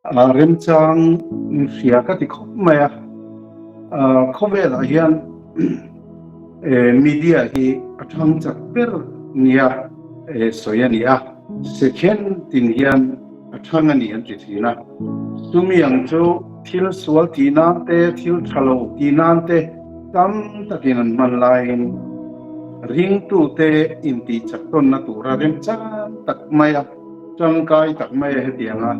Remchang hria ka ti khawp mai a, khawvelah hian media hi a thang chak ber nia sawi a ni a, second tin hian a thang a ni an ti thin a. Chumi ang chu thil sual tih nan te, thil tha lo tih nan te tam takin an hman laiin ringtute intih chak tawnna tura remchang tak mai a. Tangkai tak mai a hetianga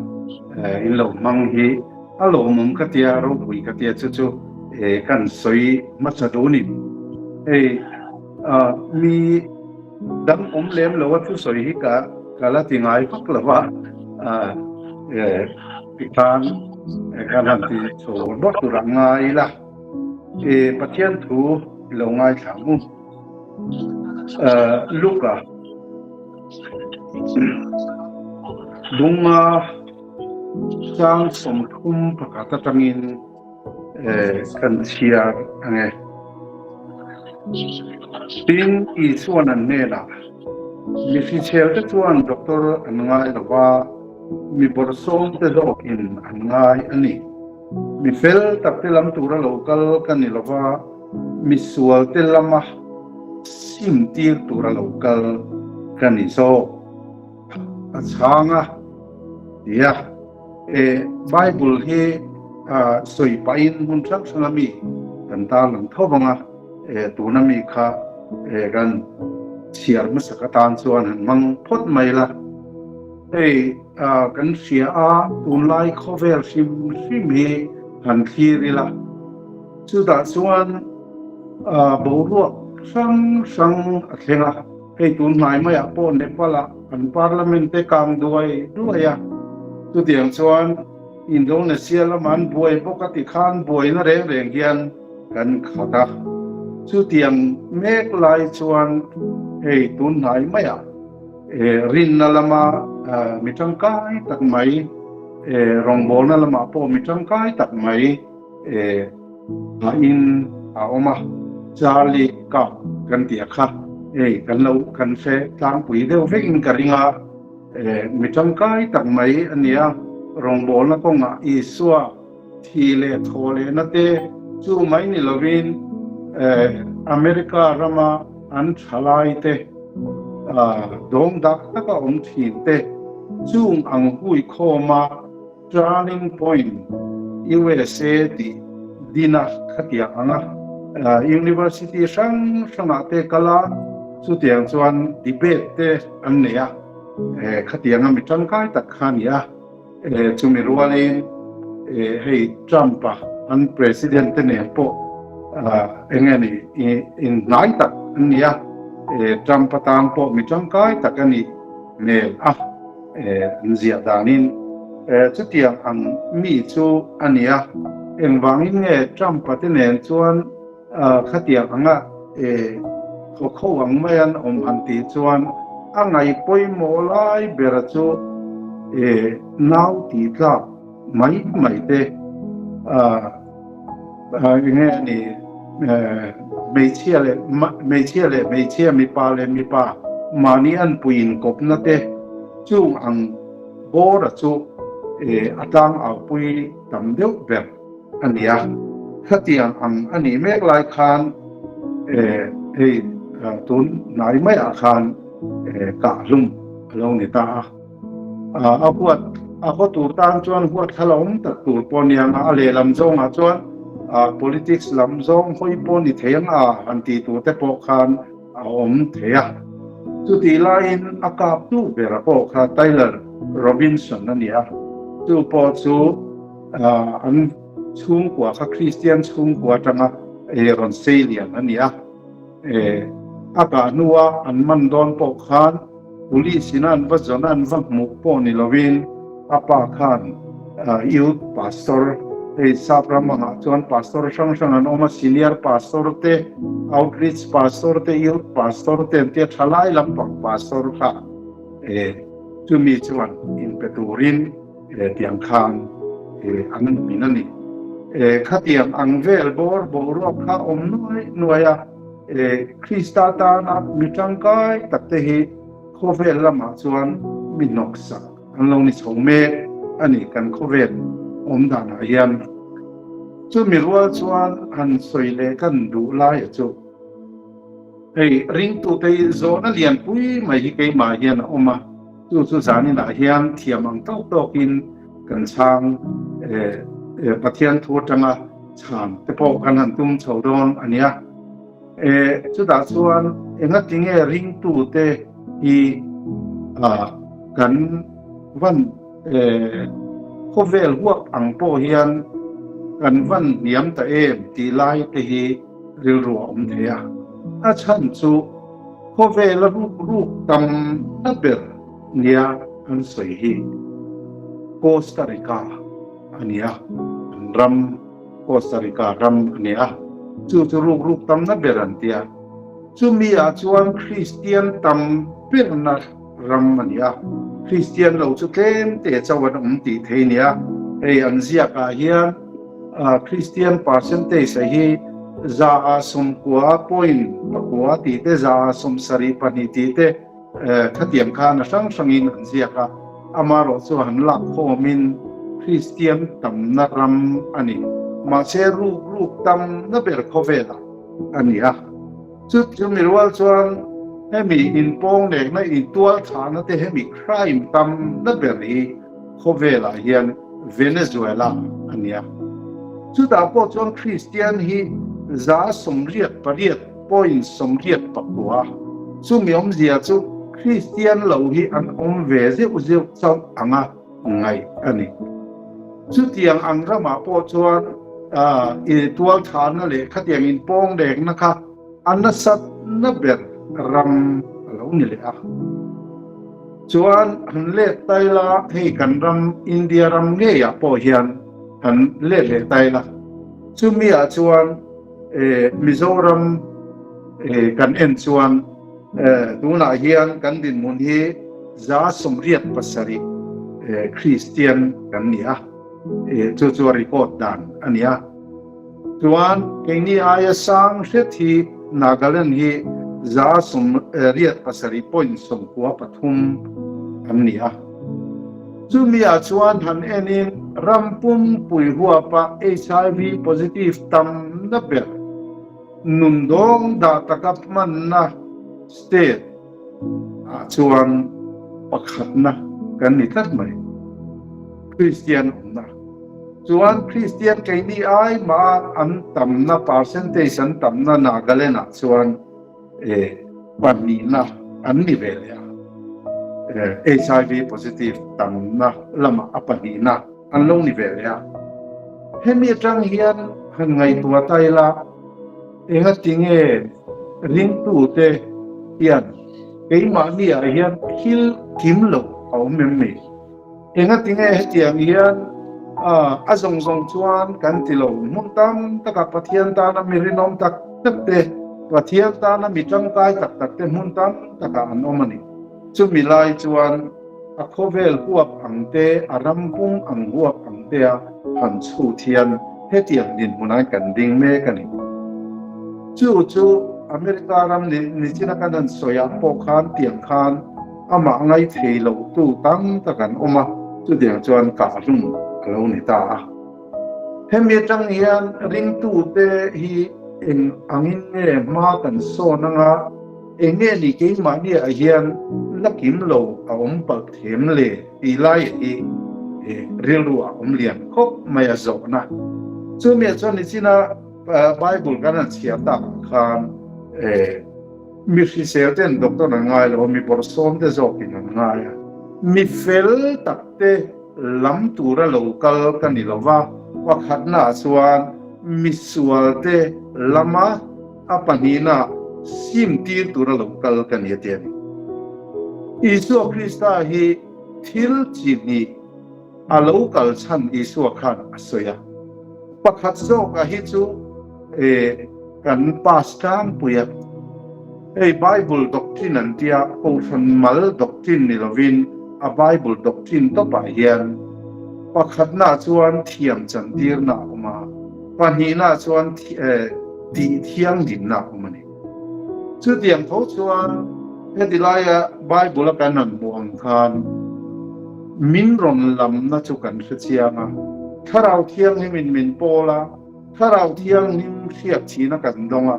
in lo hmang hi a lawmawm ka tia, ropui ka tia chu chu kan sawi hmasa duh ni. Hei mi dang awm lem lo a thusawi hi ka ka la ti ngai vak lo va, tikhan kan han ti chho bawk tur a ngai ila, Pathian thu i lo ngaithla ang u. Luka Lunga chang 31 atangin kan chhiar ang e. Tin, Isuan an hnenah, Mi hrichhelte chuan doctor an ngai lo va, mi bawrhsawmte zawkin an ngai a ni. Mi fel takte lam tura lo kal ka ni lo va, misualte lama sim tir tura lo kal ka ni zawk. A chhang a, ti a. E, Bible hi sawi pahin hmun hrang hranga mi kan tarlang tho vang a, e, tuna mi kha e, kan chhiar hmasak atan chuan han hmang phawt mai la. Hei kan hria a, tunlai khawvel hrim hrim hi han thlir ila, chutah chuan boruak hrang hrang a thleng a. Hei tun hnai maiah pawh Nepal-ah an parliament te kang duai duai a, chutiang chuan Indonesia lama an buai bawk a ti khan buaina reng reng hian kan khat a. Chutiang mek lai chuan hei tun hnai maiah Rinna lama mi tangkai tak mai, rawngbawlna lamah pawh mi tangkai tak mai in a awm a, Charlie Kirk kan tih a kha hei kan lo kan hre tlangpui deuh vekin ka ring a, mi tangkai tak mai a ni a, rawngbawlna kawngah Isua Thi leh thaw lehna te chu mai ni lovin America rama an thalai te dawng dak taka awm thin te chung ang hui khawma Turning Point USA tih dina khatiang anga University hrang hrangah te kal a, chutiang chuan debate te an nei a, khatianga mi tangkai tak kha a ni a. Chumi rualin hei Trump-a an President te nen pawh eng nge ni inhnai tak an ni a, Trump atan pawh mi tangkai tak a nih hmel a an ziah danin chutiang ang mi chu a ni a. Engvangin nge Trump-a te nen chuan Khatiang anga thawkho ang mai an awm han tih chuan a ngaih pawimawh lai bera chu nau tih tlak mai mai te eng nge a nih hmeichhia leh hmeichhia leh hmeichhia mipa leh mipa mahni an pui inkawpna te chung ang bawra chu a tlangau pui tam deuh ber. a ni a, khatiang ang a nih mek lai khan hei tun hnai maiah khan kahhlum a lo ni ta a, a huat a haw tur tan chuan huat thla awm tak tur pawh a ni ang a, a lehlam zawngah chuan politics lam zawng hawi pawh ni thei ang a han tih tur te pawh khan a awm thei a, chutih laiin a kaptu bera pawh kha Tyler Robinson a ni a, chu pawh chu. An chhungkua kha Kristian chhungkua atanga rawn sei lian a ni a. A kah hnua an man dawn pawh khan Police in an va zawn a, an va hmuh pawh ni lovin a pa khan Youth Pastor, hei sap ram angah chuan Pastor hrang hrang an awm a, Senior Pastor te, Outreach Pastor te, Youth Pastor te an tia thalai lampang Pastor kha chumi chuan inpe turin Tiang khan an min a ni. Khatiang ang vel bawr boruak kha awm nuai nuai a, Krista tana mi tangkai tak te hi khawvel lamah chuan mi hnawksak an lo ni chho mek a ni kan khawvel awm danah hian. Chumi rual chuan han sawi leh kan duh laia chu hei ringtute hi zawhna lianpui mai hi keimah hian a awm a, chu chu zaninah hian thiam ang tawk tawkin kan chhang Pathian thu atanga chhan te pawh kan han tum chho dawn a nia. Chutah chuan engatinge ringtute hi kan van Khawvel huap ang pawh hian kan van hniam ta em tih lai te hi rilru a awm thei a. A chhan chu khawvela ruk ruk tam na ber nia an sawi hi Costa Rica a ni a, an ram Costa Rica ram a ni a, chu chu ruk ruk tam na ber an ti a. Chumi ah chuan Kristian tam berna ram a ni a, Kristian lo chu tlem te chauh an awm tih thei a ni a, hei an ziak ah hian Kristian percentage a hi 9% point pakua tih te 72% tih te khatiang khan a hrang hrang in an ziak a, amaherawh chu han lak khawm in Kristian tamna ram a ni, mahse ruk ruk tamna ber khawvel ah a ni a. Chu chumi rual chuan hemi inpawng nekna intual thahna te hemi crime tam na ber hi khawvelah hian Venezuela a nia. Chutah pawh chuan Kristian hi 88.89 chumi awmzia chu Kristian lo hi an awm ve zeuh zeuh chauh anga ngaih a ni. Chutiang ang ramah pawh chuan tual thahna leh khatiang inpawng lekna kha a nasatna ber ram a lo ni leh a. Chuan han let tai la, hei kan ram India ram ngeiah pawh hian han let leh tai la. Chumiah chuan Mizoram kan en chuan Tunah hian kan dinhmun hi 87 Kristian kan ni a, chu chu a record dan a ni a. Chuan keini aia sang hret hi Nagaland hi 87.93 an ni a. Chumi ah chuan han enin ram pumpui huapa HIV positive tamna ber Nun dawng dah taka hmanna state ah chuan pakhatna kan ni tlat mai. Kristian awmna chuan Kristian keini ai mah an tamna percentage an tamna Nagaland ah chuan pahnihna an ni ve leh a. HIV positive tamna lamah a pahnihna an lo ni ve leh a. Hemi atang hian han ngaihtuah ta ila, engatinge ringtute hian keimahni ah hian thil kim lo a awm em ni? Engatinge hetiang hian a zawng zawng chuan kan ti lo? Hmun tam takah Pathian tana mi rinawm tak tak te, Pathian tana mi tangkai tak tak te hmun tam takah an awm a ni. Chumi lai chuan a khawvel huap ang te, a ram pum ang huap ang tea han chhut hian hetiang dinhmunah kan ding mek a ni. Chu chu America ram nichina kan han sawiah pawh khan tiang khan amah ngai thei lo tu tam tak an awm a, chutiang chuan kahhlum a lo ni ta a. Hemi atang hian ringtute hi eng angin nge hma kan sawn anga eng nge ni keimahniah hian la kim lo a awm palh them le tih lai hi rilru a awm lian khawp mai a zawhna. Chumi chuan nichina Bible kan han chhiar tak ang khan mi hrisel ten doctor an ngai lo a, mi bawrhsawm te zawkin an ngai a, mi fel tak te Lam tura lo kal ka ni lo va, pakhatnaah chuan misualte lama a pahnihna sim tir tura lo kal ka ni a ti a ni. Isua Krista hi thil chi hnih a lo kal chhan Isua khan a sawi a. Pakhat zawkah hi chu kan pass tlangpui a. Hei Bible doctrine an tia, Kohhran mal doctrine ni lovin a Bible doctrine tawpah hian pakhatnaah chuan thiam chantirna a awm a, pahnihnaah chuan tih thianghlimna a awm a ni. Chutiang tho chuan heti laia Bible a kan han hmuh ang khan. min rawn lamna chu kan hre chiang a. Thlarau Thianghlimin min pawl a, Thlarau Thianghlim hriat thihna kan dawng a.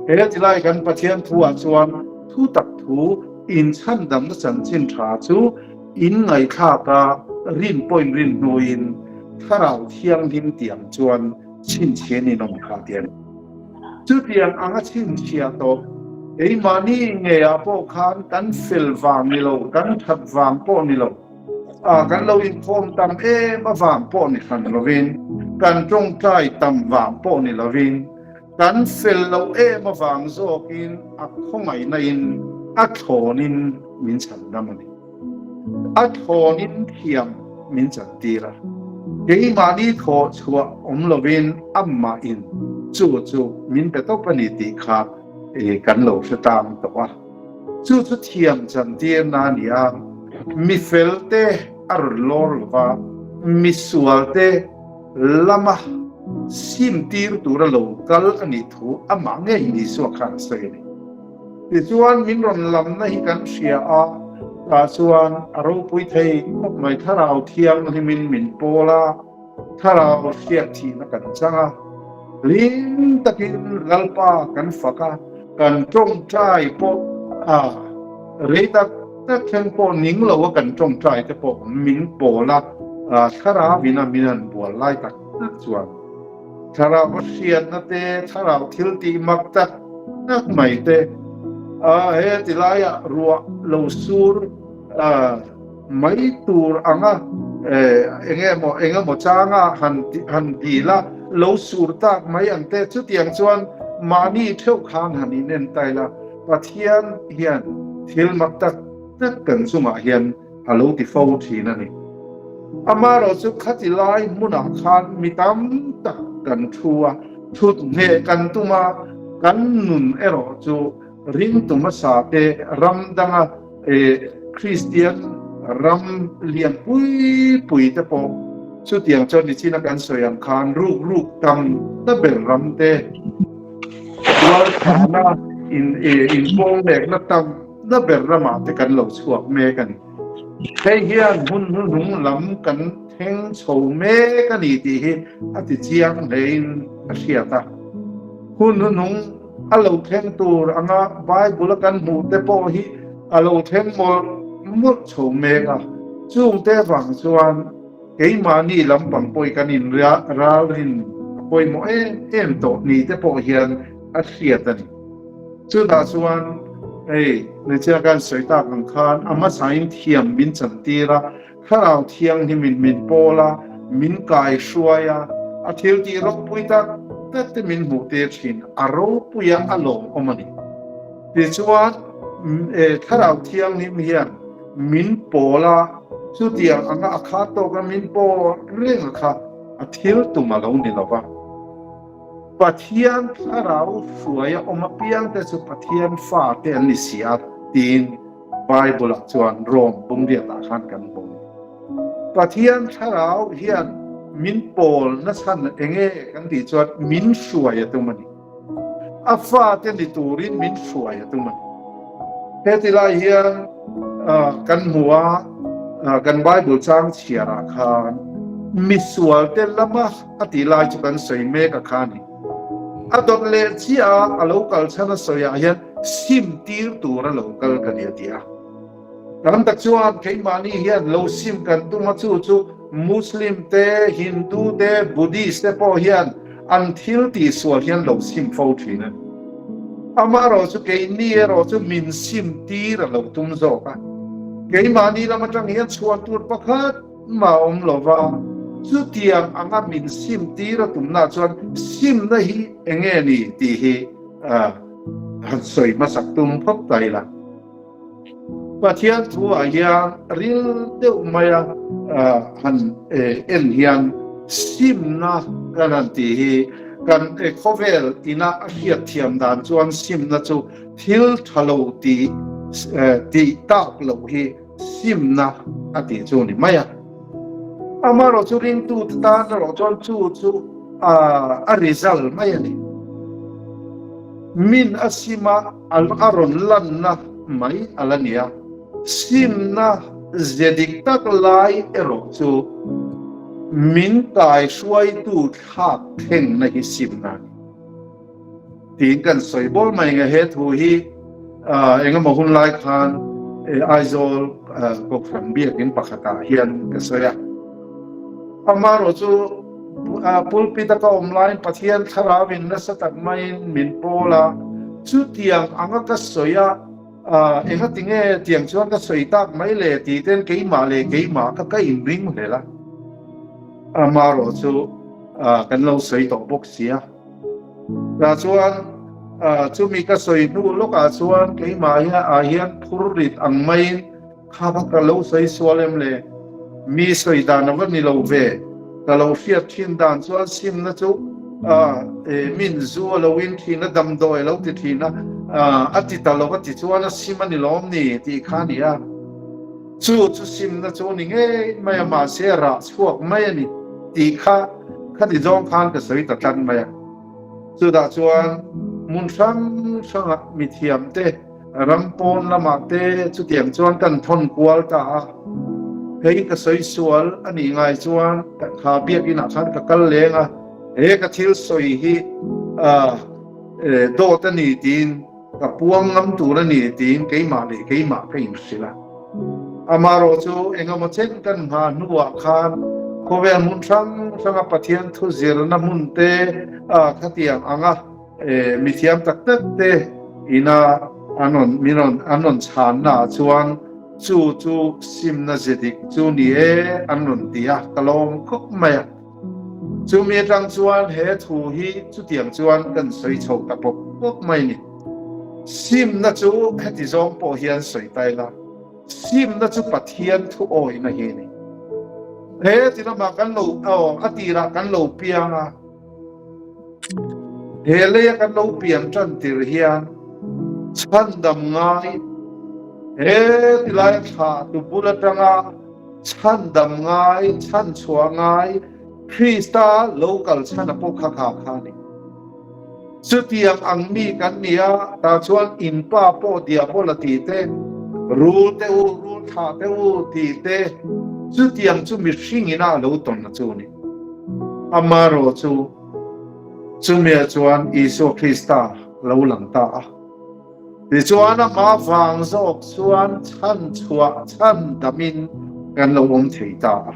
He tilai kan Pathian thuah chuan thu tak thu inchhandamna chanchin tha chu in ngaihthlak a, rin pawhin rin hnuin Thlarau Thianghlim tiang chuan chhinchhian in awm kha ti a ni. Chutiang anga chhinchhiah tawh keimahni ngeiah pawh khan kan fel vang ni lo, kan that vang pawh ni lo, kan lo inkhawm tam em avang pawh ni hran lovin, kan tawngtai tam vang pawh ni lovin, kan fel loh em avang zawkin a khawngaihna in a thlawnin min chhandam a ni. A thlawnin thiam min chantir a, keimahni thawh chhuah awm lovin amah in chu chu min pe tawp a ni tih kha kan lo hre tang tawh a. Chu chu thiam chantirna a ni a, mi felte a rawn lawr lo va, mi sualte lama simtir tura lo kal a nih thu amah ngei Isua khan a sawi a ni. Tichuan min rawn lamna hi kan hria a, tah chuan a ropui thei khawp mai Thlarau Thianghlimin min pawl a, Thlarau hriat thihna kan chang a, hlim takin Lalpa kan fak a, kan tawngtai pawh a rei tak tak thleng pawh ning lo a kan tawngtai te pawh min pawl a, Thlarau in a min han bual lai tak tak chuan Thlarau a hriatna te, Thlarau thil tih mak tak tak mai te, a he tilaiah ruah lo sur a. Mai tur anga eng emaw eng emaw changa han han dil a, lo sur tak mai ang te. Chutiang chuan mahni theuh khan han inentail a, Pathian hian thil mak tak tak kan chungah hian a lo ti fo thin a ni. Amaherawh chu khati lai hmunah khan mi tam tak kan thu a, thut ngheh kan tum a, kan nun erawh chu ringtu hmasa te ram danga Kristian ram lian pui pui te pawh chutiang chuan nichina kan sawi ang khan ruk ruk tam ta ber ram te tualthahna in inpawng lekna tam na ber ramah te kan lo chhuak mek a ni. Hei hian hmun hnuhnung lam kan thleng chho mek a ni tih hi a ti chiang hlein a hriat a. Hun hnuhnung A lo thleng tur anga Bible a kan hmuh te pawh hi a lo thleng mawlh mawlh chho mek a. Chungte vang chuan keimahni lampang pawh hi kan in ralrin a pawimawh em em tawh ni te pawh hian a hriat a ni. Chutah chuan hei hmeichhia kan sawi tak ang khan a hmasain thiam min chantir a, Thlarau Thianghlimin min pawl a, min kai hruai a, a thil tih ropui tak tak te min hmuh tir thin, a ropui a, a lawmawm a ni. Tichuan, Thlarau Thianghlim hian min pawl a, chutiang anga a kha tawka min pawl reng a kha a thil tum a lo ni lo va. Pathian Thlarau hruaia awm apiangte chu Pathian fate an ni si a, tiin Bible-ah chuan Rome bungriatah khan kan hmu a ni. Pathian Thlarau hian min pawl nachhan eng nge kan tih chuan min hruai a tum a ni. A fate ni turin min hruai a tum a ni. Heti lai hian kan hmu a, kan Bible chang chhiarah khan misualte lama a tih lai chu kan sawi mek a kha a ni. A dawt leh chiah a, a lo kal chhan a sawiah hian sim tir tur a lo kal ka ni a ti a. Tam tak chuan keimahni hian lo sim kan tum a, chu chu Muslim te, Hindu te, Buddhist te pawh hian an thil tihsual hian lo sim fo thin a ni. Amaherawh chu keini erawh chu min sim tir a lo tum zawk a. Keimahni lam atang hian chhuah tur pakhat mah awm lo va, chutiang anga min sim tir a tumna chuan simna hi eng nge ni tih hi han sawi hmasak tum phawt ta ila. Pathian thuah hian ril deuh maia han en hian simna kan han tih hi kan khawvel ina a hriatthiam dan chuan simna chu thil tha lo tih tih tak loh hi simna a tih chu ni mai a. Amaherawh chu ringtute tan erawh chuan chu chu a result mai a ni. Min a sim a, a rawn lanna mai a la ni a. Simna ze dik tak lai erawh chu min kaihruaitu thlak thlengna hi simna a ni. Tiin kan sawi bawl mai nge he thu hi engemaw hun lai khan Aizawl Kohhran biakin pakhatah hian ka sawi a. Amaherawh chu pulpit a ka awm laiin Pathian thlarauin nasa tak maiin min pawl a, chutiang anga ka sawi a, engatinge tiang chuan ka sawi tak mai le tih ten keimah leh keimah kha ka inring hlel a. Amaherawh chu kan lo sawi tawh bawk si a. Tah chuan chumi ka sawi hnu lawkah chuan keimah ah hian phur rit ang maiin kha kha ka lo sawi sual em le? Mi sawi dan a va ni lo ve. Ka lo hriat thin dan chuan simna chu min zu a lo in thin a, damdawi a lo ti thin a, a ti ta lo a ti chuan a sim a ni lawm ni tih kha a ni a. Chu chu simna chu ni ngei mai a, mahse rah chhuak mai a ni tih kha khati zawng khan ka sawi ta tlat mai a. Chutah chuan hmun hrang hrangah mithiamte ram pawn lamah te chutiang chuan kan thawn kual ta a. Hei ka sawi sual a nih ngai chuan kha biakinah khan ka kal leng a, he ka thil sawi hi dawt a ni tiin Ka puang ngam tur a ni tiin keimah leh keimah ka inhrilh a. Amaherawh chu engemaw chen kan nghah hnuah khan khawvel hmun hrang hranga Pathian thu zirna hmun te khatiang anga mithiam tak tak te ina an rawn min rawn an rawn chhanna ah chuan chu chu simna ze dik chu ni e an rawn ti a, ka lawm khawp mai a. Chumi atang chuan he thu hi chutiang chuan kan sawi chho ta pawp pawp mai ni. Simna chu heti zawng pawh hian sawi ta ila, simna chu Pathian thu awihna hi a ni. He ti lamah kan lo aw a tirah kan lo piang a, he leia kan lo pian tan tir hian chhandam ngai he ti laia thla tu bul atanga Chhandam ngai, chhanchhuah ngai, Krista lo kal chhan a pawh kha kha kha a ni. Chutiang ang mi kan ni a, tah chuan in pa pawh diabola tih te, rul te u, rul thlah te u tih te, chutiang chu mihring ina a lo tawn a chu a ni. Amaherawh chu, chumia chuan Isua Krista lo lang ta a. Tichuan amah vang zawk chuan chhan chhuah chhan damin kan lo awm thei ta a.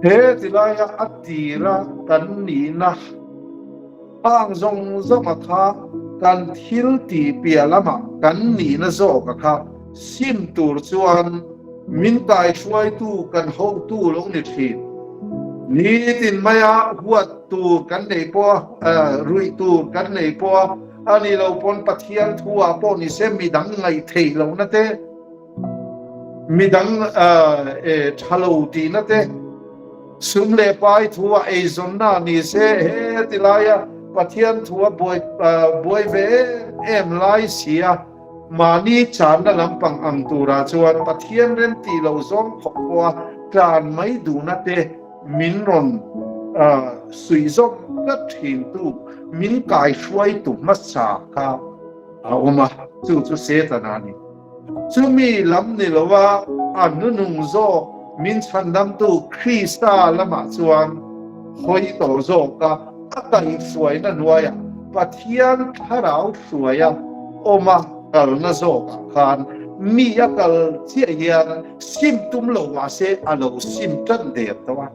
He tilaia a tira kan nihna hang zawng zawnga kha kan thil tih piah lamah kan nihna zawka kha sim tur chuan min kaihruaitu kan hotu lo ni thin. Nitin maia huat tur kan nei pawh a, ruih tur kan nei pawh a, a ni lo pawn Pathian thu ah pawh ni se midang ngaih theih lohna te, midang tha lo tihna te, sum leh pai thu ah eizawnna ni se he ti laia Pathian thu a buai buai ve em em lai si a, mahni channa lampang ang turah chuan Pathian rem tih loh zawng khawp pawha tlan mai duhna te, Min rawn suih zawk tlat thintu, min kaihruaitu hmasa kha a awm a, chu chu Setana a ni. Chumi lam ni lova a hnunung zawk min chhandamtu Krista lamah chuan hawi tawh zawk a, a kaihhruaina hnuaiah Pathian thlarau hruaia awm a kalna zawkah khan mi a kal chiah hian Sim tum lo mahse a lo sim tan der tawh a.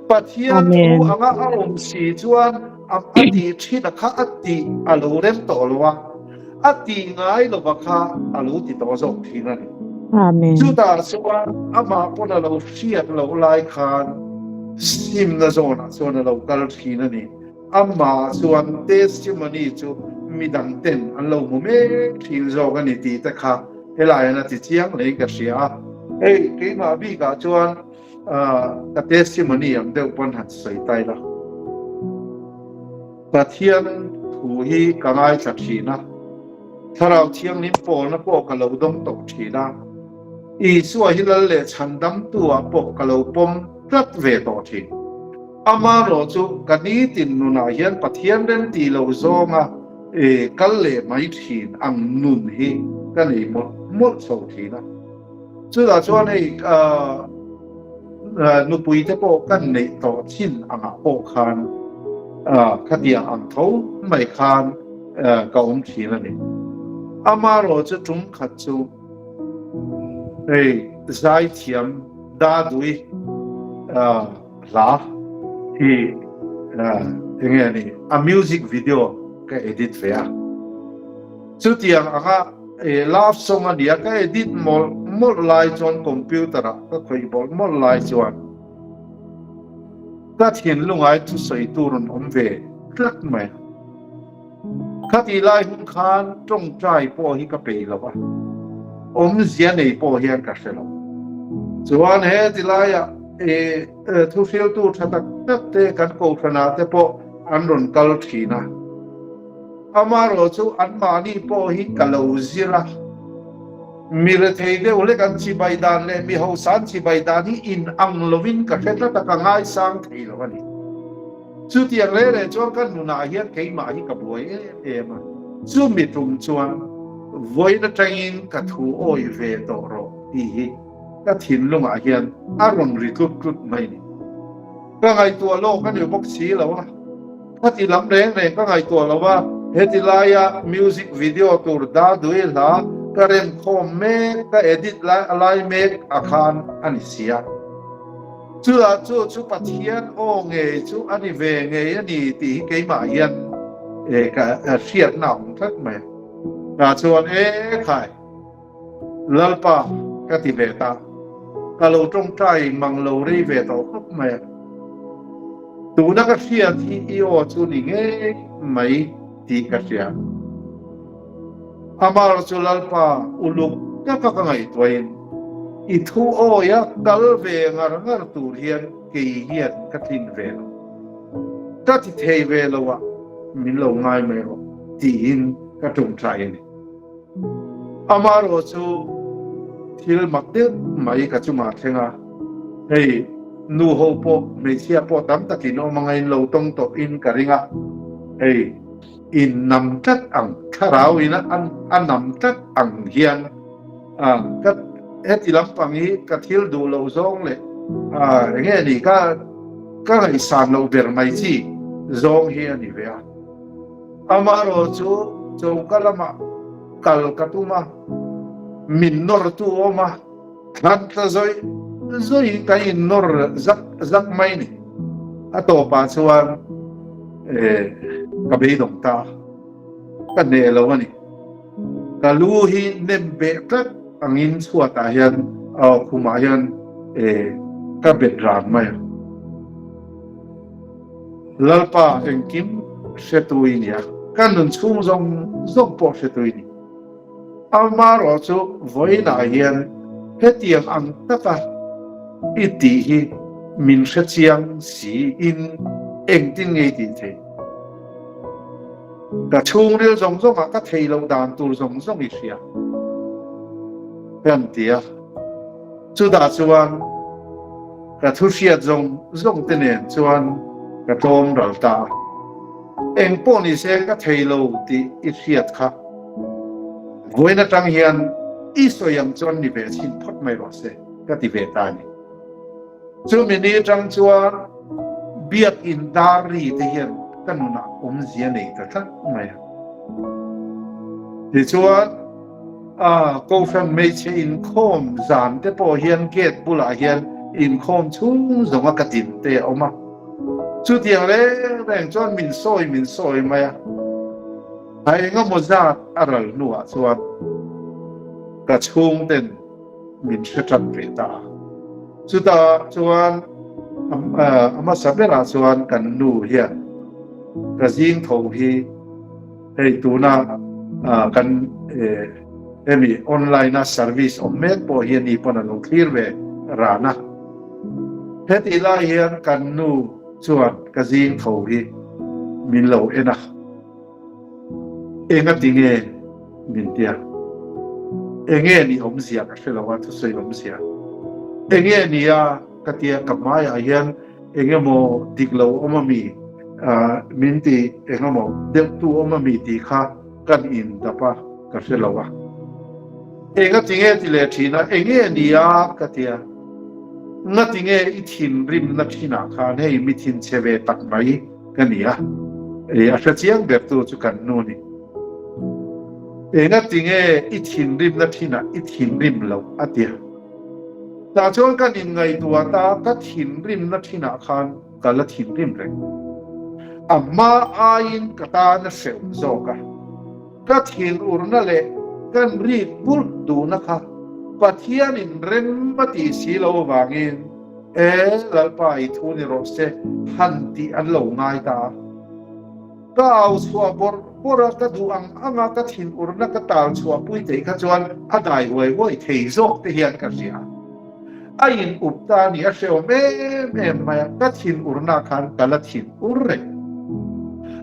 Pathian thu anga a awm si chuan a tih thin a kha a tih a lo rem tawh lo a, a tih ngai lova kha a lo ti tawh zawk thin a ni. Chutah chuan amah pawn a lo hriat loh lai khan simna zawnah chuan a lo kal thin a ni. Amah chuan testimony chu midang ten an lo hmu mek thin zawk a ni tih te kha helai hian a ti chiang hlein ka hria a. Hei keimah bikah chuan ka testimony ang deuh pawn han sawi ta ila. Pathian thu hi ka ngaithla thin a, Thlarau Thianghlim pawlna pawh ka lo dawng tawh thin a, Isua hi Lal leh Chhandamtu ah pawh ka lo pawm tlat ve tawh thin. Amaherawh chu ka nitin nunah hian Pathian remti lo zawnga kal leh mai thin ang nun hi ka nei mawlh. mawlh chho thin a. Chutah chuan hei nupui te pawh kan neih tawh chin angah pawh khan khatiang ang tho mai khan ka awm thin a ni. Amaherawh chu tum khat chu hei zaithiam Dadui hla hi enge a ni a music video ka edit ve a. Chutiang anga love song a nia ka edit mawlh mawlh lai chuan computer ah ka khawih bawlh mawlh lai chuan ka thinlungai thusawi tur rawn awm ve tlat mai a. Khatih lai hun khan tawngtai pawh hi ka peih lo a, awmzia nei pawh hian ka hre lo. Chuan he tilaiah thuhriltu tha tak tak te kan kohhranah te pawh an rawn kal thin a. Amaherawh chu anmahni pawh hi ka lo zir a, mi rethei deuh hlek an chibai dan leh mi hausa an chibai dan hi inang lovin ka hre tlat a, ka ngaisang thei lo a ni. Chutiang reng reng chuan ka nunah hian keimah hi ka buai em em a, chumi tum chuan vawiin atangin ka thu awih ve tawh rawh tih hi ka thinlungah hian a rawn ri tlut tlut mai ni. Ka ngaihtuah lawk a ni bawk si lo a, khati lam reng reng ka ngaihtuah lo a, heti laia music video tur Dadui hla ka remkhawm mek, ka edit lai mek a khan a ni sia. Chutah chu chu Pathian aw ngei chu a ni ve ngei a ni tih hi keimah hian ka hriatna a awm tlat mai a. Tah chuan e khai, Lalpa ka ti ve ta, ka lo tawngtai mang lo rei ve tawh khawp mai a. Tuna ka hriat hi i aw chu ni ngei mai tih ka hria. Amar chu Lalpa uluk taka ka ngaihtuahin i thu awia kal ve ngar ngar tur hian kei hian ka tlin ve lo. Ka ti thei ve lo a, min lo ngai mai rawh tiin ka ṭawngṭai a ni. Amaherawh chu thil mak deuh mai ka chungah thleng a, hei nu ho pawh hmeichhia pawh tam takin awm anga in lo tawng tawhin ka ring a, hei In nam tlat ang, thlarau in a nam tlat ang hian ka heti lampang hi ka thil duh loh zawng leh eng nge ni ka ka ngaihsan loh ber mai chi zawng hi a ni ve a. Amaherawh chu choka lamah kal ka tum a, min nawrtu awm a. Thlan tla zawih zawih kan innawr zak zak mai ni. A tawpah chuan ka beidawng ta a, ka hneh lo a ni. Ka lu hi nem beh tlat angin chhuatah hian khumah hian ka bet ran mai a. Lalpa engkim hretu i ni a, ka nun chhung zawng zawng pawh hretu i ni. Amaherawh chu vawiinah hian hetiang ang taka i tih hi min hrechiang si in engtin nge i tih theih? Ka chhungril zawng zawngah ka thei loh dan tur zawng zawng i hria ka ti a. Chutah chuan ka thu hriat zawng zawng te nen chuan ka tlawm ral ta a. Eng pawh ni se ka thei lo tih i hriat kha. Vawiin atang hian i sawi ang chuan ni ve chhin phawt mai rawh se ka ti ve ta a ni. Chumi ni atang chuan biakin dar ri te hian ka nunah awmzia nei ta tlat mai a. Tichuan Kohhran hmeichhe inkhawm zan te pawh hian gate bulah hian inkhawm chhung zawnga ka din te a awm a. Chutiang reng reng chuan min sawi min sawi mai a. A engemaw zat a ral hnuah chuan ka chhungten min hre tan ve ta a. Chutah chuan a hmasa berah chuan kan nu hian ka zing tho hi hei tuna kan hemi online a service awm mek pawh hi ani pawn a lo thlir ve ran a. Hetih lai hian kan nu chuan ka zing tho hi min lo en a. Enga ti nge min tia? Enge ni awmzia ka hre lo a, thusawi awmzia. Enge ni a ka tia ka hmaiah hian engemaw dik lo awm a mi, min ti engemaw deuhtu awm a mi tih kha kan indap a, ka hre lo a. Enga tinge ti leh thin a, enge ni a ka ti a. Nga tinge i thinrimna thinah khan hei mi thinchhe ve tak mai ka ni a, a hre chiang ber tu chu kan nu ni. Enga tinge i thinrimna thinah i thinrim loh a ti a. Tah chuan kan inngaihtuah ta, ka thinrimna thinah khan ka la thinrim reng. A hma aiin ka tan a hreuh zawk a. Ka thinurna leh kan rik bulh duhna kha Pathianin rem a tih si lo avangin, E Lalpa i thu ni rawh se, han tih an lo ngai ta a. Ka au chhuah bawrh bawrh a, ka duh ang anga ka thinurna ka tal chhuah pui theih kha chuan a dai huai huai thei zawk te hian ka hria. A in up ta a ni, a hrehawm em em mai a, ka thinurna khan ka la thinur reng.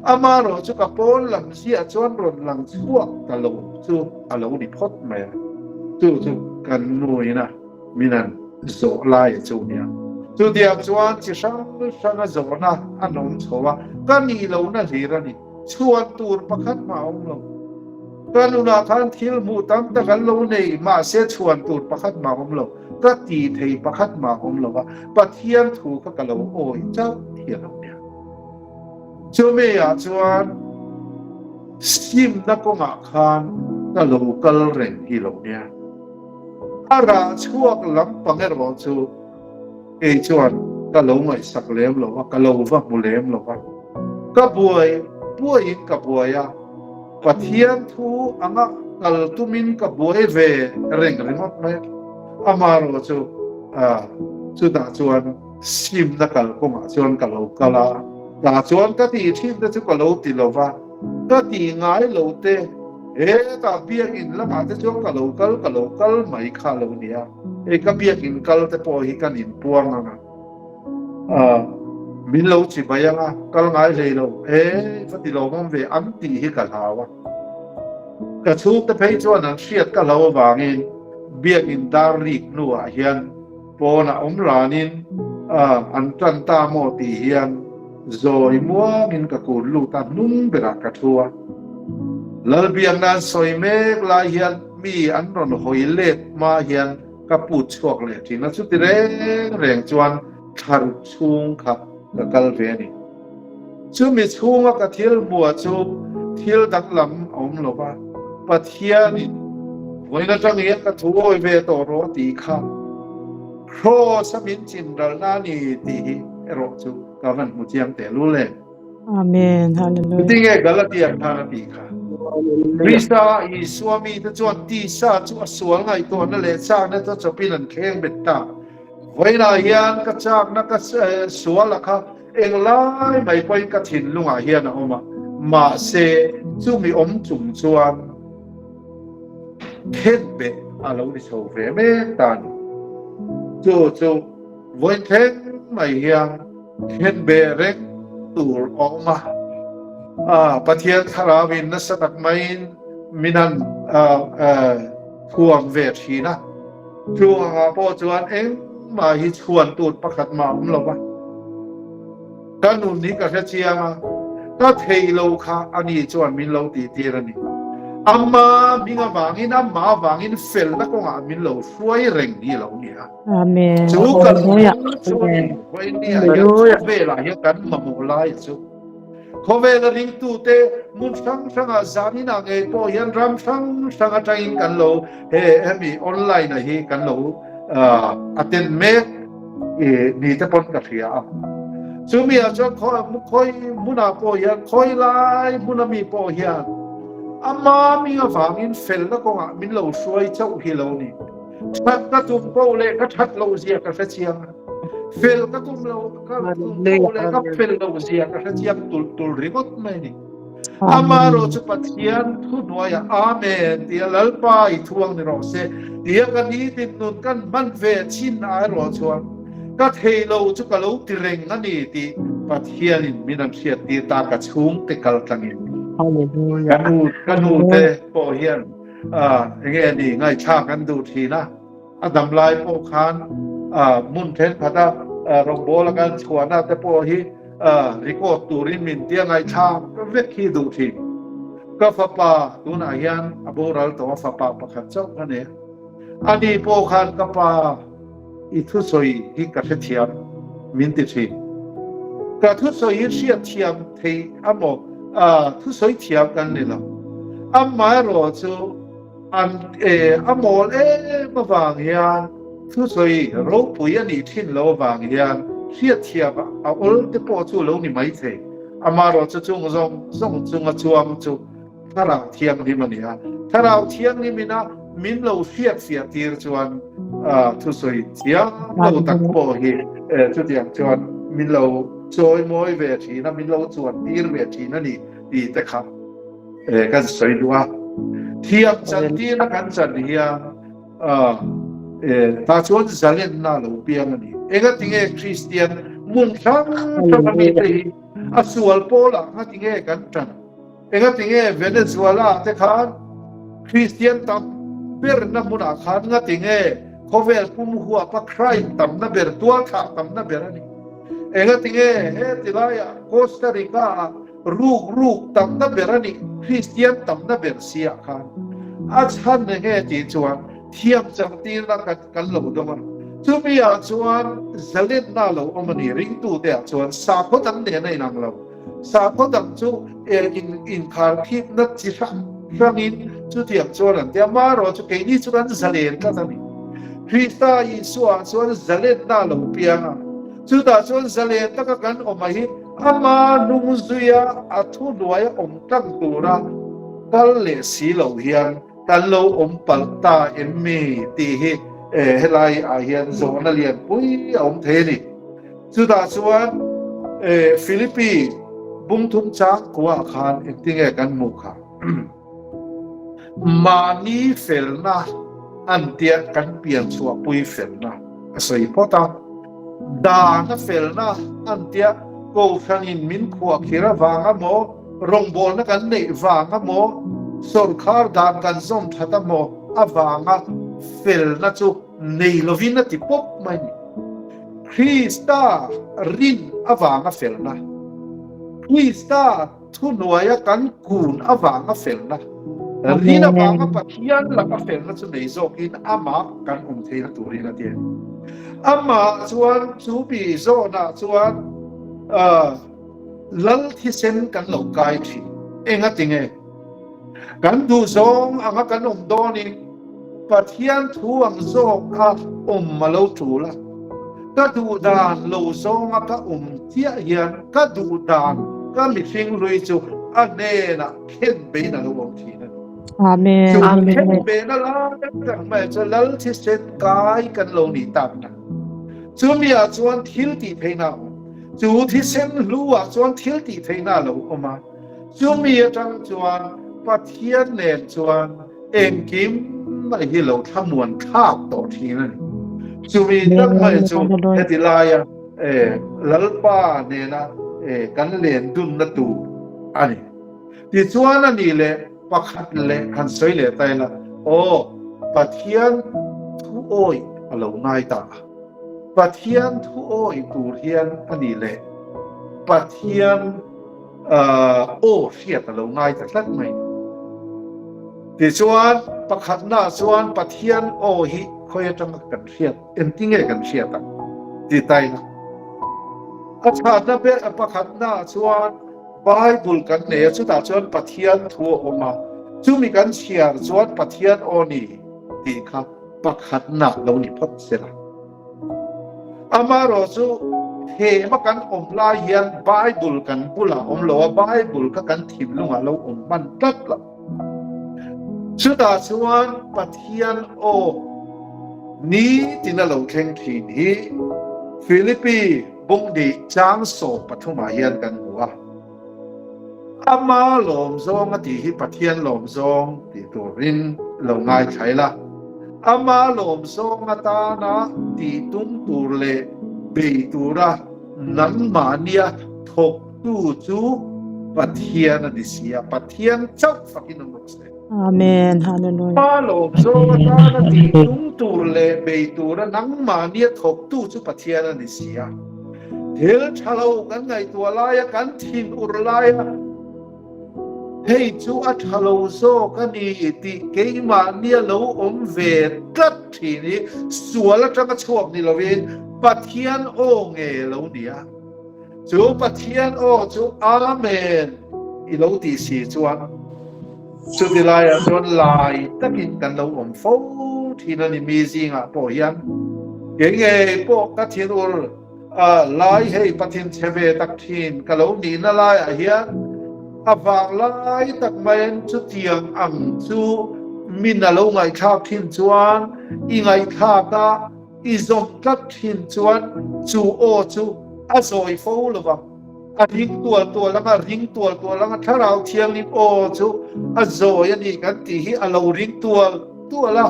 Amaherawh chu ka pawn lam ziah chuan rawn lang chhuak ta lo chu a lo ni phawt mai a, chu chu kan nuina min an zawh lai a chu nia. Chutiang chuan chi hrang hranga zawhna an awm chho a, ka nih lohna hlir a ni. Chhuan tur pakhat mah a awm lo. Ka nunah khan thil hmuh tam tak an lo nei, mahse chhuan tur pakhat mah a awm lo. Ka ti thei pakhat mah a awm lo va, Pathian thu kha ka lo awi chauh hi a lo nia. Chumi ah chuan simna kawngah khan ka lo kal reng hi lo nia. A rah chhuak lampang erawh chu Kei chuan ka lo ngaihsak lem lo a, ka lo va hmu lem lo va. Ka buai buaiin ka buai a, Pathian thu anga kal tumin ka buai ve reng ringawt mai a. Amaherawh chu chutah chuan simna kalkawngah chuan ka lo kal a, tah chuan ka tih thin te chu ka lo ti lo va, ka tih ngai lo te hetah biakinn lamah te chuan ka lo kal ka lo kal mai kha a lo ni a. Hei ka biakinn kal te pawh hi kan inpuang ang a, ah min lo chi mai ang a, kal ngai hlei lo, e va ti lo ngam ve an tih hi ka hlau a. Ka chhungte phei chuan an hriat ka hlau avangin biakinn dar rik hnuah hian pawnah awm ranin ah an tan ta maw tih hian zawi muangin ka kun lut a, hnung berah ka thu a. Lalbiakna an sawi mek lai hian Mi an rawn hawi let hma hian ka put chhuak leh thin a, chuti reng reng chuan thlaruk chhung kha ka kal ve a ni. Chumi chhunga ka thil hmuah chu thil danglam a awm lo va, Pathianin vawiin atang hian ka thu awi ve tawh rawh tih kha Kraws a min chinralna a ni tih hi erawh chu ka van hmu chiang tehlul em. Amen. Hallelujah. Tinge Galatia khan a tih kha? Krista Isua mite chuan tisa chu a sual ngaihtuahna leh chakna te chawpin an thleng bet ta. Vawiinah hian ka chakna ka sual a kha englai mai pawhin ka thinlungah hian a awm a, mahse chumi awm chung chuan khenbeh a lo ni chho ve mek ta a ni. Chu chu vawiin thleng mai hian Khenbeh reng tur a awm a, Pathian thlarauin nasa tak maiin min han thuam ve thin a. Chung angah pawh chuan engmah hi chhuan tur pakhat mah a awm lo va. Ka nun hi ka hre chiang a, ka theih lo kha ani chuan min lo tihtir a ni. Ama hming avangin, amah avangin felna kawngah min lo hruai reng hi a lo ni a. Amen. Chu kan chu Vawinia hian khawvelah hian kan mamawh lai chu. Khawvela ringtute hmun hrang hrangah zaninah ngei pawh hian ram hrang hrang atangin kan lo he hemi online a hi kan lo attend mek ni te pawn ka hria a. Chumi ah chuan khawi hmunah pawh hian khawi lai hmuna mi pawh hian ama mi avangin felna kawngah min lo hruai chauh hi lo ni. That ka tum poh leh ka that loh zia ka hre chiang a. Fel ka tum lo ka tum poh leh ka fel loh zia ka hre chiang tul tul ringawt mai ni. Amaherawh chu Pathian thu hnuaiah Amen tia Lalpa i thuang ni rawh se tia ka nitin nun kan hman ve chin erawh chuan ka thei lo chu ka lo ti reng a ni tih Pathianin min an hriattir ta ka chhungte kal tlangin. Ka nu ka nu te pawh hian Enge a ni ngaihthlak an duh thin a, a dam lai pawh khan hmun thenkhat a rawngbawl a kan chhuahna te pawh hi record turin min tia ngaihthlak vek hi duh thin. Ka fapa tunah hian a boral tawh a, fapa pakhat chauh ka nei a. Ani pawh khan ka pa i thusawi hi ka hrethiam min ti thin. Ka thusawi hi hriatthiam thei amaw thusawi thiam kan ni lo. Amaherawh chu an a mawl em avang hian thusawi ropui a nih thin lo avang hian hriatthiam a awl te pawh chu lo ni maithei. Amaherawh chu chung zawng zawng chunga chuang chu Thlarau Thianghlim a ni a. Thlarau Thianghlimin a min lo hriatfiah tir chuan thusawi chiang lo tak pawh hi chutiang chuan min lo chawimawi ve thin a, min lo chuan tir ve thin a ni tih te kha kan sawi duh a. Thiam chantirna kan chan hian tah chuan zalenna a lo piang a ni. Engatinge Kristian hmun hrang hrang a mite hi a sual pawlah ngatinge kan tan? Engatinge Venezuela te khan Kristian tam berna hmunah khan ngatinge khawvel pum huapa crime tamna ber, tualthah tamna ber a ni? Engatinge heti laiah Costa Rica ah ruk ruk tamna ber a nih, Kristian tamna ber siah khan? A chhan enge tih chuan thiam changtirna kan kan lo dawng a. Chumi ah chuan zalenna lo awm a ni, ringtute ah chuan sakhaw dang nen a inang lo. Sakhaw dang chu in inkharkhipna chi hrang hrangin chutiang chuan an ti a, amaherawh chu keini chu kan zalen tlat a ni. Krista Isua chuan zalenna a lo piang a, chutah chuan zalen taka kan awm a hi ama hnung zuia a thuhnuaia awm tlang tura kal leh si lo hian kan lo awm palh ta em mi tih hi helai ah hian zawhna lianpui a awm thei a ni. Chutah chuan Philippi bungthum chang kuah khan engtinge kan hmuh kha? Mahni felna an tia kan pian chhuahpui felna a sawi phawt a. Dana felna an tia Kohhranin min khuahkhir avang amaw, rawngbawlna kan neih vang amaw, sawrkhar dan kan zawm that amaw avanga felna chu nei lovin a ti pawp mai ni. Krista rin avanga felna, Krista thuhnuaia kan kun avanga felna, rin avanga Pathian laka felna chu nei zawkin amah kan awm theihna turin a ti a ni. Amah chuan chu mi zawnah chuan Lal thisen kan lo kai thin. Engatinge? Kan duh zawng anga kan awm dawnin Pathian thu ang zawk a awm a lo tul a. Ka duh dan lo zawnga ka awm chiah hian ka duh dan ka mihring hlui chu a hnenah khen bein a lo awm thin a ni. Amen. Chu khen bena lai tak mai chu Lal thisen kai kan lo nih takna. Chumi ah chuan thil tih theihna a awm. Chu thisen hlu ah chuan thil tih theihna a lo awm a. Chumi atang chuan Pathian nen chuan engkim mai hi lo thlamuan thlak tawh thin a ni. Chumi tak mai chu heti laia Lalpa nena kan len dunna tur a ni. Tichuan a nih leh pakhat leh han sawi leh ta ila, aw Pathian thu awih a lo ngai ta a. Pathian thu awih tur hian a nih leh Pathian Aw hriat a lo ngai ta tlat mai. Tichuan, pakhatnaah chuan Pathian aw hi khawi atanga kan hriat, engtinge kan hriat ang ti ta ila. A chhahna ber pakhatnaah chuan Bible kan nei a, chutah chuan Pathian thu a awm a, chumi kan chhiar chuan Pathian aw ni tih kha pakhatna lo ni phawt sela. Amaherawh chu hema kan awm lai hian Bible kan bulah awm lo a, Bible kha kan thinlungah lo awm hman tlat lo. Chutah chuan Pathian aw nitin a lo thleng thin hi Philippi bungdi chang 13 ah hian kan hmu a. Ama lawm zawng a tih hi Pathian lawm zawng tih turin lo ngaithla ila. Ama lawm zawng atana tih tum tur leh bei tura nangmahnia thawktu chu Pathian a ni si a, Pathian chauh fakin awm rawh se. Amen. Hallelujah. Ama lawm zawng atana tih tum tur leh bei tura nangmahnia thawktu chu Pathian a ni si a. Thil tha lo kan ngaihtuah laia kan thin ur laia Hei chu a tha lo zawk a ni tih keimahnia lo awm ve tlat thin hi sual atanga chhuak ni lovin Pathian aw nge lo ni a. Chu Pathian aw chu Amen i lo tih si chuan chuti laiah chuan lai takin kan lo awm fo thin a ni mi zingah pawh hian kei ngei pawh ka thinur Lai hei Pathian chhe ve tak thin ka lo nihna laiah hian a vang lai tak maiin chutiang ang chu min a lo ngaihthlak thin chuan i ngaihthlak a, i zawm tlat thin chuan chu aw chu a zawi fo lo vang. A ring tual tual ang a, ring tual tual ang a, Thlarau Thianghlim aw chu a zawi a ni kan tih hi a lo ring tual tual a,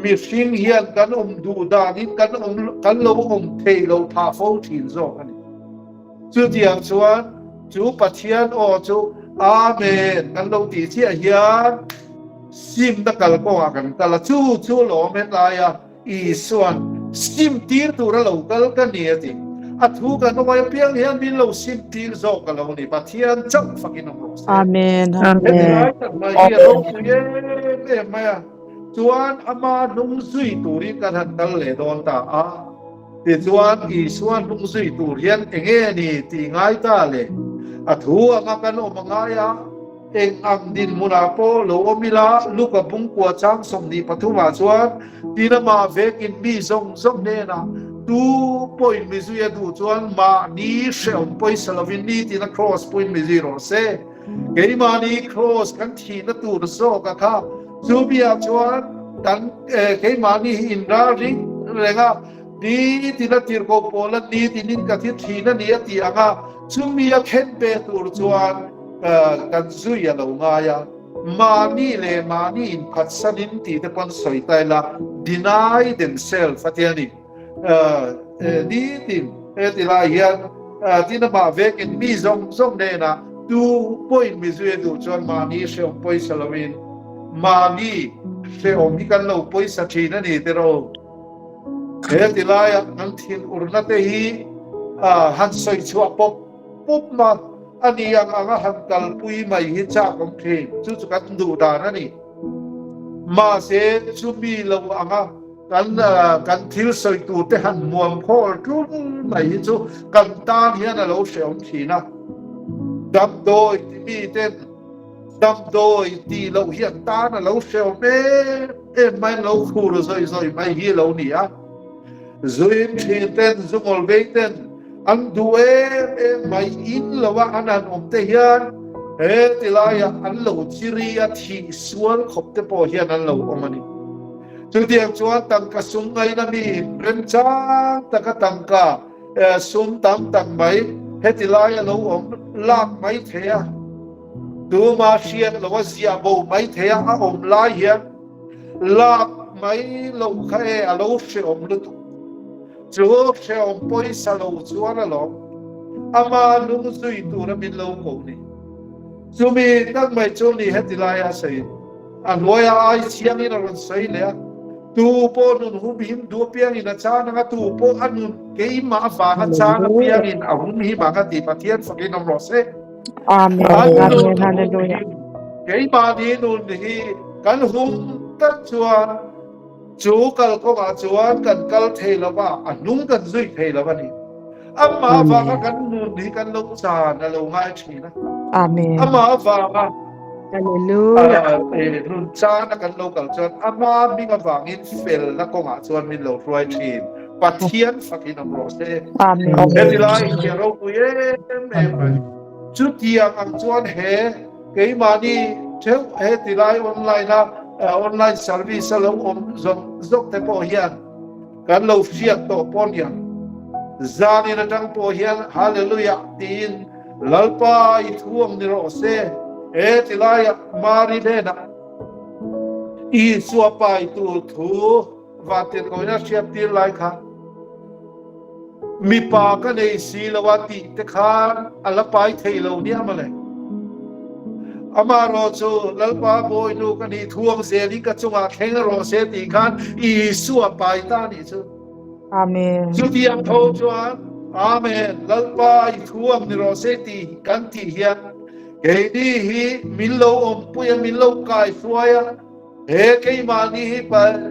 mihring hian kan awm duh danin kan awm kan lo awm thei lo phah fo thin zawk a ni. Chutiang chuan chu Pathian aw chu Amen kan lo tih chiah hian simna kalkawngah kan kal a, chu chu lawm helaia Isua'n sim tir tura lo kal ka ni a ti. A thu kan awm apiang hian min lo sim tir zawk a lo ni. Pathian chauh fakin awm rawh se. Amen. Heti lai tak mai hi a ropui em em mai a. Chuan ama hnung zui turin kan han kal leh dawn ta a. Tichuan Isua hnung zui tur hian enge ni tih ngai ta le? A thu anga kan awm a ngai a. Eng ang dinhmunah pawh lo awm ila, Luka bungkua chang 23 ah chuan tin amah vekin mi zawng zawng hnenah tu pawhin mi zui a duh chuan mahni hrehawm pawisa lovin nitin a kraws pawhin mi zui rawh se. Keimahni kraws kan thihna tur zawk a kha. Chu miah chuan kan keimahni hi inralring reng a, nitin a tirhkoh pawl a nitinin ka thi thin a ni a ti ang a, chumi a khen pe tur chuan Kan zui a lo ngai a, mahni leh mahni inphatsanin tih te pawn sawi ta ila, deny themselves a ti a ni. Nitin he ti lai hian tin amah vekin mi zawng zawng hnenah tu pawhin mi zui a duh chuan mahni hrehawm pawisa loin mahni hrehawm hi kan lo pawisa thin a ni tiraw. He ti laia kan thinurna te hi han sawi chhuah pawp pawp ma a ni ang anga han kalpui mai hi chak awm thin. Chu chu kan duh dan a ni. Mahse chumi lo anga kan kan thil sawi tur te han muam khawl tlul mai hi chu kan tan hian a lo hrehawm thin a. Damdawi ti mi ten damdawi tih loh hi an tan a lo hrehawm em em mai, an lo khur zawi zawi mai hi a lo ni a. Zuin thin ten, zungawl vei ten an duh em em mai in lo a an han awm te hian he ti laiah an lo chiri a thih sual khawp te pawh hian an lo awm a ni. Chutiang chuan tangka sum ngaina mi remchang taka tangka sum tam tak mai heti laia lo awm lak mai thei a, tuma hriat lo a ziah bo mai thei a a awm lai hian Lak mai lo kha e a lo hrehawm lutuk. Chu hrehawm pawisa lo chuan alawm ama lung zui tura min lo ko ni. Chumi tak mai chu ni heti laia sawi a hnuaia ai chiangin a rawn sawi leh a, tu pawh nun humhim duh apiangin a chan anga tu pawh a nun keimah avanga chan apiangin a humhim ang a ti Pathian fakin awm rawh se. Amen. An Amen. nun Hallelujah. humhim keimahni nun hi kan hum tak chuan chu kalkawngah chuan kan kal thei lo va, a hnung kan zui thei lo a ni. Amah avanga Amen. kan nun hi kan lo chan a lo ngai thin a. Amen. Amah avanga Hallelujah. nun chana kan lo kal chuan ama hming avangin felna kawngah chuan min lo hruai thin. Pathian fakin awm rawh se. Amen. Heti lai hi a ropui em em mai. Chutiang ang chuan he keimahni theuh heti lai online a online service a lo awm zawk zawk te pawh hian kan lo hriat tawh pawh niang. Zanin atang pawh hian Hallelujah tiin Lalpa i thu ang ni rawh se. He ti laiah Mari hnenah Isua pai tur thu Vantirhkohina hriat tir lai khan mipa ka nei si lo a tih te khan a la pai thei lo nia mawle. Amaherawh chu Lalpa Bawinu ka nih thuang zelin ka chungah thleng rawh se tih khan Isua pai ta nih chu. Amen. Chutiang tho chuan Amen Lalpa i thuang ni rawh se tih kan tih hian. Keini hi min lo awmpui a, min lo kaihruai a, he keimahni hi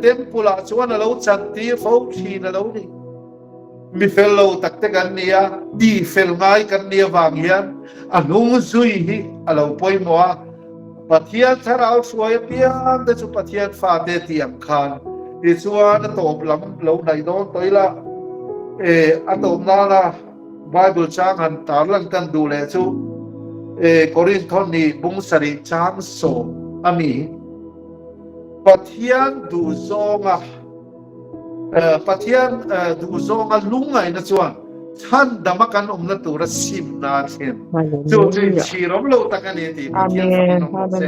Temple ah chuan a lo chantir fo thin a lo ni. Mi fel lo tak te kan ni a, ti fel ngai kan ni avang hian a hnung zui hi a lo pawimawh a, Pathian thlarau hruai apiang te chu Pathian fate tih ang khan tichuan a tawp lam lo hnaih dawn tawh ila, e a tawp nana Bible chang han tarlan kan duh leh chu e Korinthon ni bung sarih chang sawm a mi hi Pathian duhzawnga Pathian duhzawnga lungngaihna chuan chhandama kan awmna tura simna a thlen. Chu chu inchhir awm lo tak a ni tih Pathian fakin awm rawh se.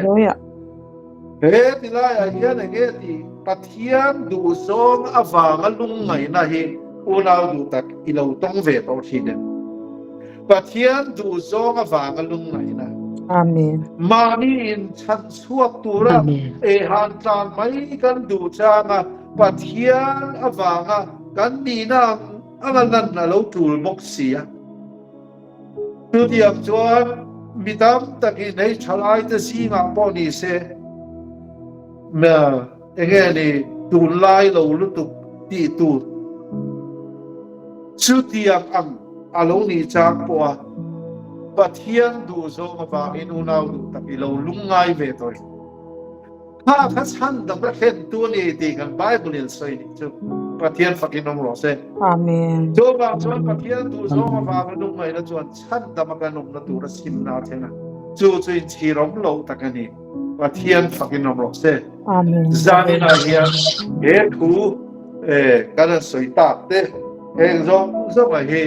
He tilaiah hian eng nge tih Pathian duhzawng avanga lungngaihna hi unau duh tak i lo tawng ve tawh thin em? Pathian duhzawng avanga lungngaihna. Amen. Mahni in chhan chhuak tura eihan tlan mai kan duh changa Pathian avanga kan nihna ang anga lan a lo tul bawk si a. Chutiang chuan mi tam takin hei thalaite zingah pawh ni se, enge ni tunlai lo lutuk tih tur chutiang ang a lo nih chang pawh a, Pathian duhzawng avangin unau duh tak i lo lungngai ve tawh i. Kha kha chhan dam a thlentu a ni tih kan Bible in sawi nih chu Pathian fakin awm rawh se. Amen. Chuvang chuan Pathian duhzawng avanga lungngaihna chuan chhan dam a kan awmna tur a simna a thleng a, chu chu inchhir awm lo tak a ni. Pathian fakin awm rawh se. Amen. Zaninah hian he thu kan han sawi tak te heng zawng zawnga hi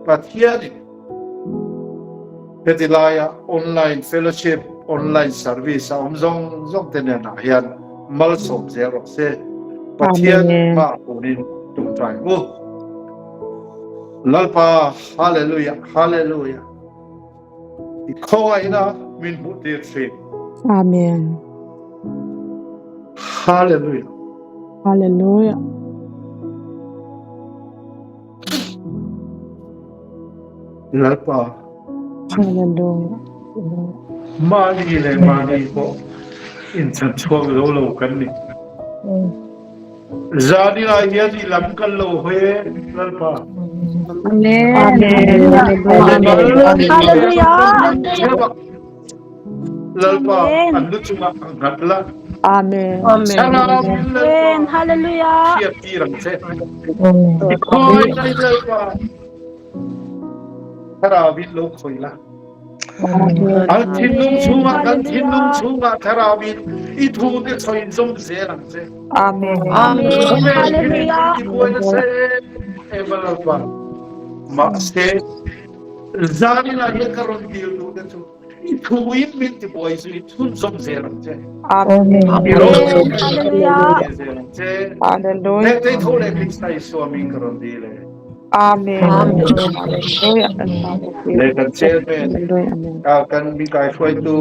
Pathianin Heti laia online fellowship, online service a awm zawng zawng te nenah hian malsawm zel rawh se. Pathian hmaah kunin tum ṭai u. Lalpa, Hallelujah, Hallelujah. I khawngaihna min hmuh tir ṭhin. Amen. Hallelujah. Hallelujah. Lalpa. Hallelujah. Mahni leh mahni pawh inchhan chhuak zo lo kan ni. Zaninah hian i lam kan lo hawi e, Lalpa. Amen. Amen. Hallelujah. Lalpa an lu chungah a nghat la. Amen. Thlarau in Lalpa Hallelujah. hriat tir ang che. I khawi na in Lalpa thlarau in lo khawi la. An thinlung chungah kan thinlung chungah thlarau in i thu te sawi zawm zel ang che. Amen. Amen. Hallelujah. Ti buai na se ema Lalpa. Mahse zanin ah hian ka rawn dil duh te chu I thu in min ti buai zui chhunzawm zel ang che. Amen. I rawng Hallelujah. zel ang che. Hallelujah. Heng te tho leh Krista Isua min ka rawn dil e. Amen. Hallelujah. Le kan chairman Hallelujah. Amen. kan min kai hruaitu